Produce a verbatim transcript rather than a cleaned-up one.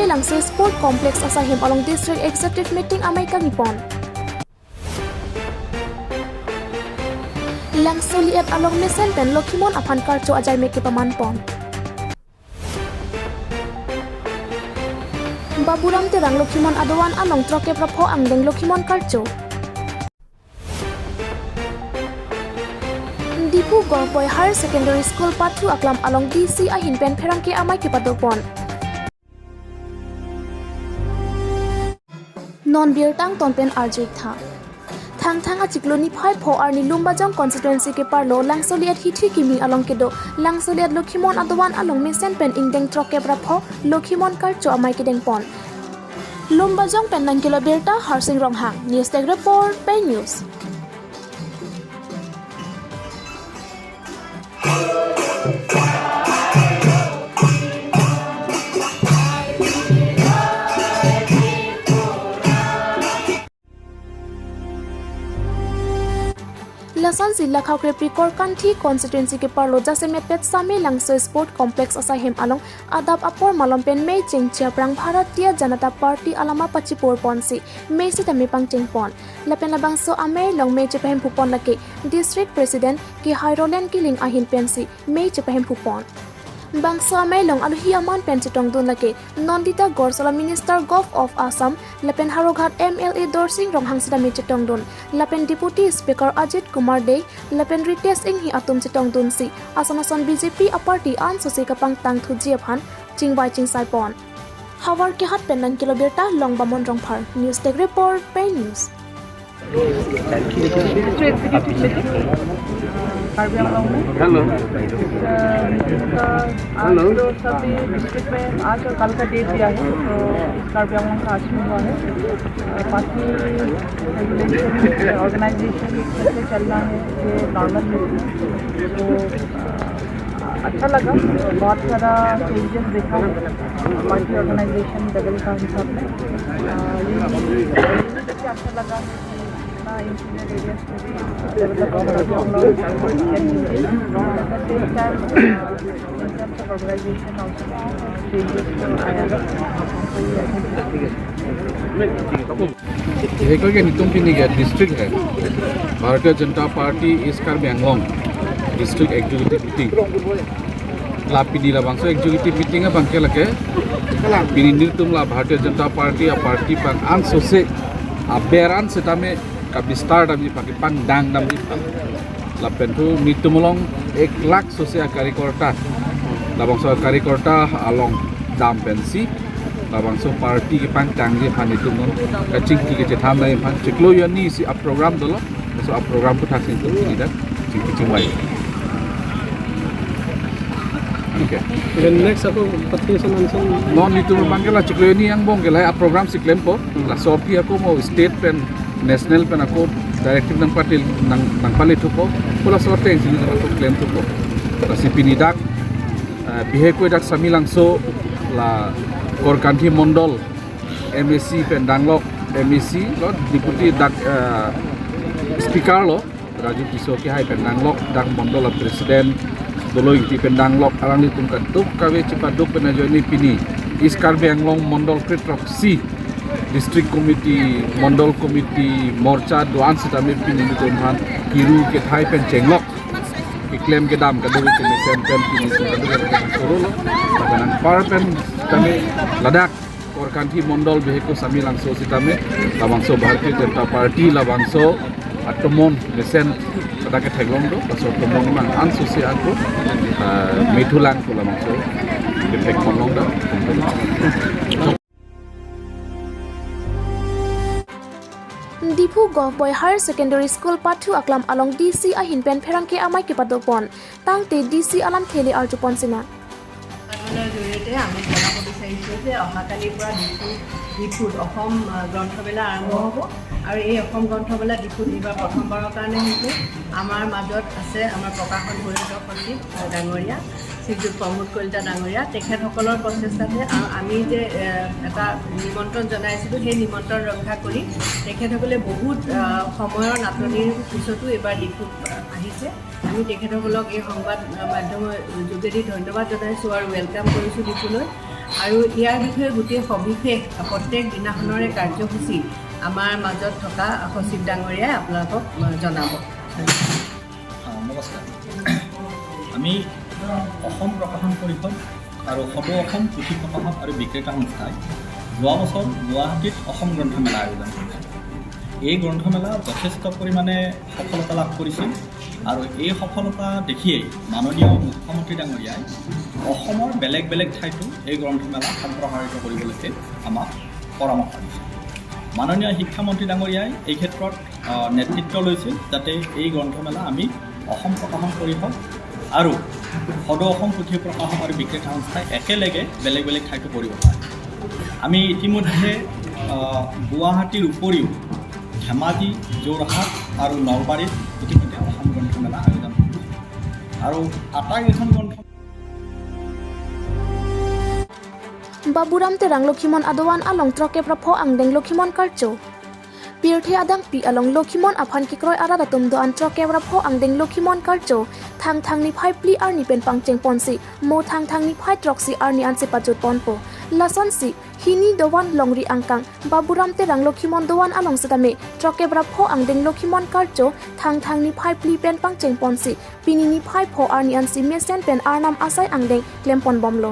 Langso Sport Complex asai hem along District Executive Meeting amei kangipon. Langso Liet along mesen pen Lokhimon aphan karcho ajai me kepamanpon. Baburam Terang Lokhimon adovan along throkep ra pho angdeng Lokhimon karcho. Diphu Govt Boys Higher Secondary School pathu aklam along D C ahin pen pherangke amei kepadopon. Non birta angton pen arju-ik tha. Thangthang achiklo niphai pho arni Lumbajong constituency keparlo Langso Liet hithi kimi along kedo Langso Liet Lokhimon adovan along mesen pen ingdeng throkep ra pho Lokhimon karcho amei kedengpon. Lumbajong pen nangkelo birta Harsing Ronghang, News Desk Report, Pei News. Lasonsi Lakha Krepri Korkanthi constituency keparlo jasemet pet Sami Langso Sport Complex asai hem along adap apor malom pen mei chengche aphrang Bharatiya Janata Party alama pachipor ponsi mei sitame pangchengpon. Lapen labangso amei along mei chepahemphupon lake District President Kehai Roland Killing ahin pensi mei chepahemphupon. Bangso amei along alohi aman pen chetongdun lake Nandita Gorsala, Minister Govt of Assam, lapen Howraghat M L A Dorsing Ronghang sitame chetongdun, lapen Deputy Speaker Ajit Kumar Dey, lapen Ritesh Enghi atum chetongdunsi ason ason B J P aparty ansose kapangtang thuji aphan chingvai chingsaipon. Howraghat pen nangkelo birta Longbamon Rongphar, News Desk Report, Pei News. District executive meeting, अ, कार्बी आंगलोंग में। Hello. अ, मीटिंग का आज हेलो। तो सभी डिस्ट्रिक्ट में आज और कल का डेट दिया है, तो कार्बी आंगलोंग का आज में हुआ है। अ, बाकी रेगुलेशन, ऑर्गेनाइजेशन कैसे चलना है, ये नॉर्मल मीटिंग। तो, अ, अच्छा लगा, बहुत सारा चेंजेस देखा है पार्टी ऑर्गेनाइजेशन लेवल का हिसाब में। अ, ये अच्छा लगा है कि इतना इंटीरियर एरियाज में भी डेवलप हो रहा है। At the same time, uh, in terms of organization also, changes तो आया है। Bihekoike nelitum pini ke district hai, Bharatiya Janata Party East Karbi Anglong district executive meeting. La pini labangso executive meeting abangke lake, pini nelitum la Bharatiya Janata Party aparty pang ansose, aber an setame kabistar damji pang, kepangdang damji pang. Lapen thu nelitum along ek lakh sose akarikorta, labangso akarikorta along dam pensi labangso party kepangtangji aphan nelitum non kachingki kachethan dam aphan chiklo arni si aprogram dolo. So aprogram aphuthak si nelitum pini dak chingki chingvai. Okay. Then next ako pati sa nansan. Non nelitum abangke la chiklo arni angbong ke la aprogram si klempo. Hmm. Laso aphi ako mo state pen national pen ako directive nangpatil nang, nangpalithupo. Pu laso ateng si nelitum ako klemthupo. Lasi pini dak, eh, bihek ko dak Sami Langso la Korkanthi Mondol M A C pen danglok, M A C lo, Deputy dak, eh, Speaker lo, Raju Tisso Kehai pen danglok, dak Mondol a President Doloi Ingti pen danglok, alanglitum kadokave chepaduk pen ajoine pini East Karbi Anglong Mondol kre-throksi, District Committee, Mondol Committee, Morcha do-an setame pini nelitum aphan kiru kethai pen chenglok, keklem kedam kadokave kemesen pen pini nelitum kadokave pen koro lo, lapen anpar pen tame ladak Korkanthi Mondol bihek ko Sami Langso sitame labangso Bharatiya Janata Party labangso atomon mesen pada ketheklong do, laso atomon mang ansose ako, ah, methulang ko labangso kethekponlong do. Diphu Govt Boys Higher Secondary School pathu aklam along D C ahin pen pherangke amei kepadopon. Tangte D C alamthe le arjupon sina. উদ্বোধনৰ জৰিয়তে আমি জনাব বিচাৰিছোঁ যে অহাকালিৰ পৰা ডিফু, ডিফুত অসম, আহ, গ্ৰন্থমেলা আৰম্ভ হ'ব আৰু এই অসম গ্ৰন্থমেলা ডিফুত এইবাৰ প্ৰথমবাৰৰ কাৰণে হৈছে। আমাৰ মাজত আছে আমাৰ প্ৰকাশন পৰিষদৰ সচিব, আহ, ডাঙৰীয়া, শ্ৰীযুত প্ৰমোদ কলিতা ডাঙৰীয়া, তেখেতসকলৰ প্ৰচেষ্টাতে আ-, আমি যে, আহ, এটা নিমন্ত্ৰণ জনাইছিলোঁ, সেই নিমন্ত্ৰণ ৰক্ষা কৰি তেখেতসকলে বহুত, আহ, সময়ৰ নাটনিৰ পিছতো এইবাৰ ডিফুত, আহ, আহিছে। আমি তেখেতসকলক এই সংবাদ, আহ, মাধ্যমৰ যোগেদি ধন্যবাদ জনাইছোঁ আৰু ৱেলকাম কৰিছোঁ ডিফুলৈ। আৰু ইয়াৰ বিষয়ে গোটেই সবিশেষ প্ৰত্যেক দিনাখনৰে কাৰ্যসূচী আমাৰ মাজত থকা সচিব ডাঙৰীয়াই আপোনালোকক, আহ, জনাব। অ, নমস্কাৰ। আমি অসম প্ৰকাশন পৰিষদ আৰু সদৌ অসম পুথি প্ৰকাশক আৰু বিক্ৰেতা সংস্থাই যোৱা বছৰ গুৱাহাটীত অসম গ্ৰন্থমেলা আয়োজন কৰিছিল। এই গ্ৰন্থমেলা যথেষ্ট পৰিমাণে সফলতা লাভ কৰিছিল আৰু এই সফলতা দেখিয়েই মাননীয় মুখ্যমন্ত্ৰী ডাঙৰীয়াই অসমৰ বেলেগ বেলেগ ঠাইতো এই গ্ৰন্থমেলা সম্প্ৰসাৰিত কৰিবলৈকে আমাক পৰামৰ্শ দিছিল। মাননীয় শিক্ষামন্ত্ৰী ডাঙৰীয়াই এই ক্ষেত্ৰত, আহ, নেতৃত্ব লৈছিল, যাতে এই গ্ৰন্থমেলা আমি অসম প্ৰকাশন পৰিষদ আৰু সদৌ অসম পুথি প্ৰকাশক আৰু বিক্ৰেতা সংস্থাই একেলগে বেলেগ বেলেগ ঠাইতো কৰিব পাৰে। আমি ইতিমধ্যে, আহ, গুৱাহাটীৰ উপৰিও ধেমাজি, যোৰহাট আৰু নলবাৰীত ইতিমধ্যে অসম গ্ৰন্থমেলা আয়োজন কৰিছোঁ আৰু আটাইকেইখন গ্ৰন্থ Baburam Terang Lokhimon adovan along throkep ra pho angdeng Lokhimon Karcho. Pirthe adangpi along Lokhimon aphan kekroi arat atum do-an throkep ra pho angdeng Lokhimon Karcho Thangthang niphai phli arni pen pangcheng ponsi mo Thangthang niphai throksi arni ansi pajut ponpo. Lasonsi hini dovan longri angkang Baburam Terang Lokhimon dovan along setame throkep ra pho angdeng Lokhimon Karcho Thangthang niphai phli pen pangcheng ponsi pini niphai pho arni ansi mesen pen arnam asai angdeng klem pon bomlo.